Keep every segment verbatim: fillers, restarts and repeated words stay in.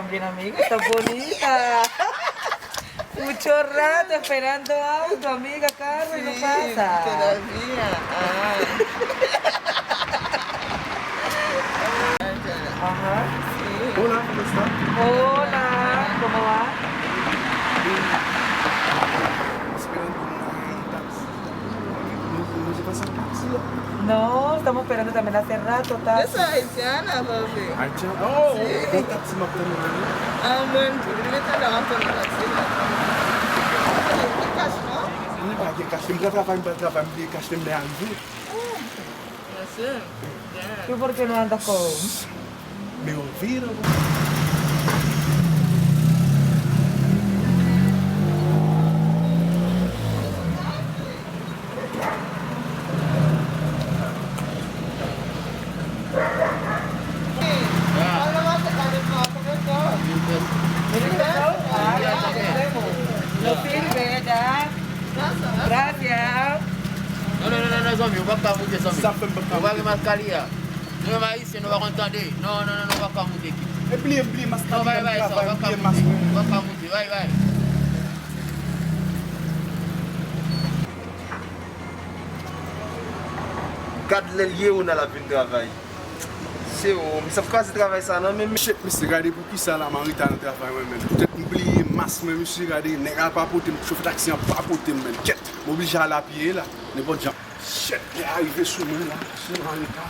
Bien, amiga, está bonita. Mucho rato esperando auto, amiga, carro y no pasa. Todavía. Ah. Ajá. Hola, ¿cómo está? Hola, ¿cómo va? Esperando un taxi. No, no se pasa un taxi. No, estamos esperando también hace rato, taxi. Yo soy haitiana, papi. Haitiana? Oh, sí. Un taxi más o menos. Ah, bueno, tú debes estar abajo en el taxi. Mwen pa gen kach, mwen pa travay, mwen pa travay, mwen gen kach, mwen arive. Tú, ¿por qué no andas con? Me olvido. No sirve, ¿verdad? Gracias. Non, non, non, non, non, zanmi, ou p ap ka moute, zanmi. Sa fè m p ap ka moute. Ou pa gen maskaliya. Nou menm ayisyen, nou pa konn tande. Non, non, non, non, ou p ap ka moute, kit. E bliye, bliye maskaliya, m travay, bliye mas mwen. Ou p ap ka moute, bay, bay. Gad lè l ye, Ronald ap vin travay. Se o, misye ap kraze travay sa nan men m. Shit, mesye, gade poukisa la m an reta nan travay mwen menm. Poutèt m bliye mas mwen, mesye, gade, nèg la pa pote m, chofè taksi an pa pote m menm. Kèt, m oblije al apye la, nenpòt jan. Shit, lè a rive sou mwen la, mesye, m an reta.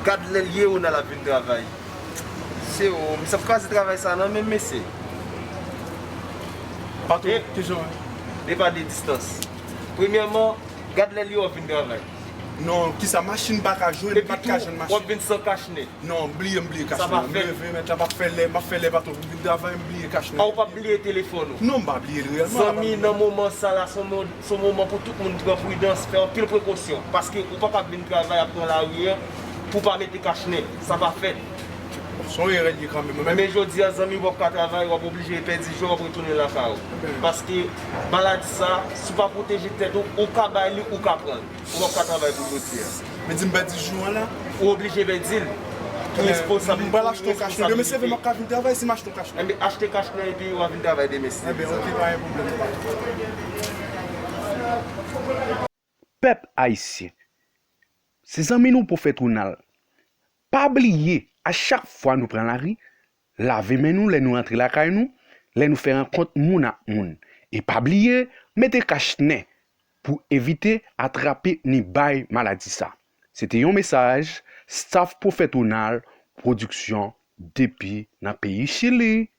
Gad lè l ye, Ronald ap vin travay. Se o, misye ap kraze travay sa nan men m, mesye. Patwon, kijan w ye? Depa de distans. Premyèman, gad lè l ye w ap vin travay. Non, kisa, machin pa ka jwenn, m pa t ka jwenn machin. Epi tou, w ap vin san kach nèt. Non, bliye m bliye kach nèt. Sa pa fèt. M leve, mèt la, m ap fè lè, m ap fè lè patwon pou m vin travay, m bliye kach nèt. A, ou p ap bliye telefòn ou? Non, m pa bliye l reyèlman. Zanmi, nan moman sa la, se yon mo-, se yon moman pou tout moun pran pridans, fè anpil prekosyon. Paske ou pa kab vin travay ap pran lari a pou w pa mete kach nèt. Sa pa fèt. Se yon erè l ye kanmenm. Men jodi a, zanmi, w ap ka travay, w ap oblije pèdi jwa, w ap retounen lakay ou. Paske maladi sa, si w pa pwoteje tèt ou, ou ka bay li, ou ka pran l. Ou p ap ka travay pou jodi a. Men di m pèdi jou an la. Ou oblije pèdi l. Ou responsab. M pral achte yon kach nèt. Demen se vre m ap ka vin travay si m achte yon kach nèt. Enben, achte kach nèt epi w a vin travay demen si Dye vle. Enben, oke, pa gen pwoblèm, patwon. Pèp ayisyen, se zanmi nou Pwofèt Ronald. Pa bliye, a chak fwa nou pran lari, lave men nou lè nou rantre lakay nou, lè nou fè rankont moun ak moun. E pa bliye, mete kach nen pou evite atrape ni bay maladi sa. Se te yon mesaj staff Pwofèt Ronald Production depi nan peyi Chili.